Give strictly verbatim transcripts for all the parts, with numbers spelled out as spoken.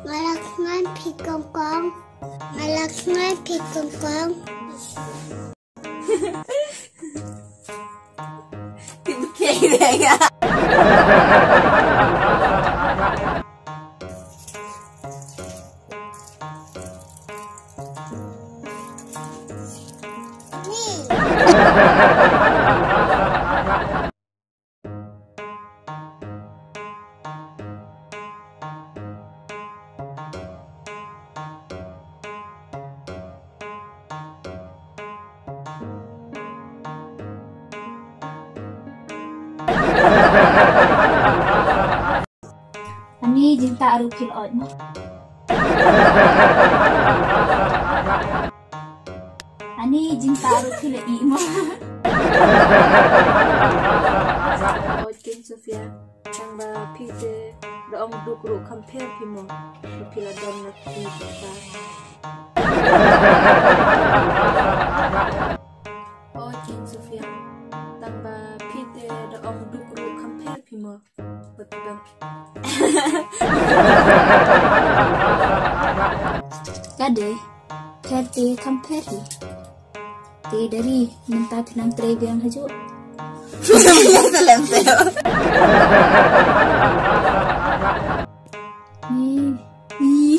Nga la thngan phi kong kong. Nga la thngan phi kong kong. Ti bkhie de nga. Ani jingtah ruh phi la ot mo. Ani jingtah ruh phi la ih mo. Oi King Sofia, tang ba phi te da ong duk ruh kham pher phi mo. Ba phi la don na phi ta. Oi King Sofia, tang ba phi te da ong duk ruh kham pher phi mo. Ka dei, pher te kham pher hi. Te da ri, mynta phi nang trei biang hajuh. Phi nang trei biang hajuh. Ni. Ni.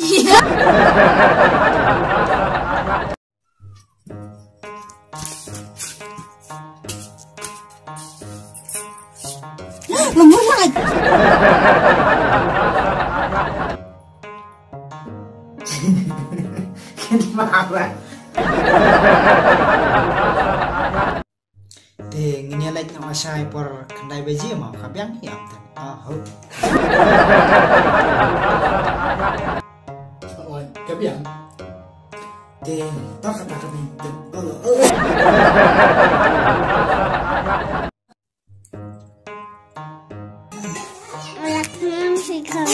Lamur sangat. Ken marah. Te ngin ïa leit noh shai por khyndai baje mo, ka biang hi am tan. Ah, ho. Oi, ka biang. Te, ta kata ka biang. Oi. Oi, ka biang sih kau.